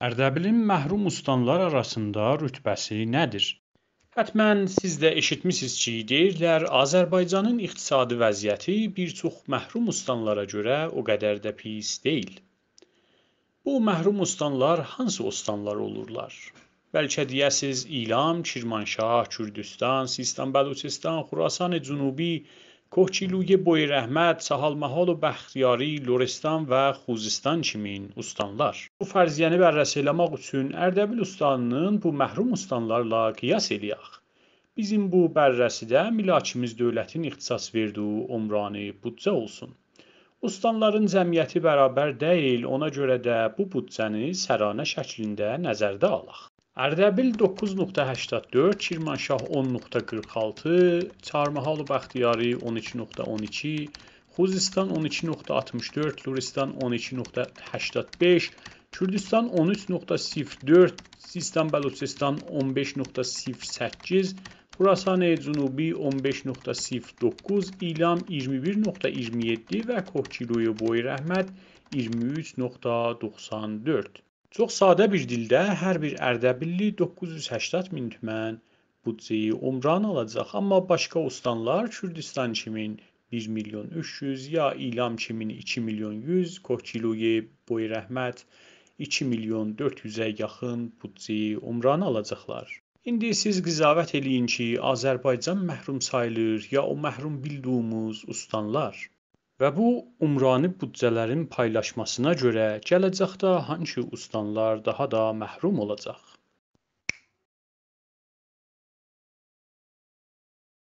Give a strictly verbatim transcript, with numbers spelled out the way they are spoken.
اردبیلین محروم اوستانلار آراسیندا رتبه‌سی نه‌دیر؟ حتماً سیز ده ائشیتمیسینیز کی، دئییرلر، آذربایجانین اقتصادی وضعیتی بیر چوخ محروم اوستانلارا گؤره او قدر ده پیس دئییل. بو محروم اوستانلار هانسی اوستانلار اولورلار؟ بلکه دئیه‌سیز، ایلام، کرمانشاه، کردستان، سیستان، بلوچستان، خراسان جنوبی، کوهگیلوی بویراحمد، چهارمحال و بختیاری، لرستان و خوزستان کیمین اوستانلار. بو فرضیه‌نی بررسی ائله‌مک اوچون اردبیل اوستانینی بو محروم اوستانلارلا قیاس ائله‌یک. بیزیم بو بررسیده ملاکیمیز دؤولتین اختصاص وئردیگی عمرانی بودجه اولسون. اوستانلارین جمعیتی برابر دئییل، اونا گؤره ده بو بودجه‌نی سرانه شکلینده نظرده آلاق. اردبیل دوققوز نقطه هشتاد دؤرد، کرمانشاه اون نقطه قیرخ آلتی، چهارمحال و بختیاری اون ایکی نقطه اون ایکی، خوزستان اون ایکی نقطه آلتمیش دؤرد، لرستان اون ایکی نقطه هشتاد بئش، کردستان اون اوچ نقطه صفر دؤرد، سیستان بلوچستان اون بئش نقطه صفر سککیز، خراسان جنوبی اون بئش نقطه صفر دوققوز، ایلام اییرمی بیر نقطه اییرمی یئددی و کوهگیلوی بویراحمد اییرمی اوچ نقطه دوخسان دؤرد. چوخ ساده بیر دیلده هر بیر اردبیللی دوققوز یوز هشتاد مین تومن بودجه‌ی عمرانی آلاجاق. آمما باشقا اوستانلار کردستان کیمین بیر میلیون اوچ یوز، یا ایلام کیمین ایکی میلیون یوز، کوهگیلوی بویراحمد ایکی میلیون دؤرد یوزه یاخین بودجه‌ی عمرانی آلاجاقلار. ایندی سیز قضاوت ائله‌یین کی، آذربایجان محروم ساییلیر، یا او محروم بیلدیگیمیز اوستانلار؟ و بو عمرانی بودجه‌لرین پایلاشماسینا گؤره گله‌جکده هانسی اوستانلار داها دا محروم اولاجاق؟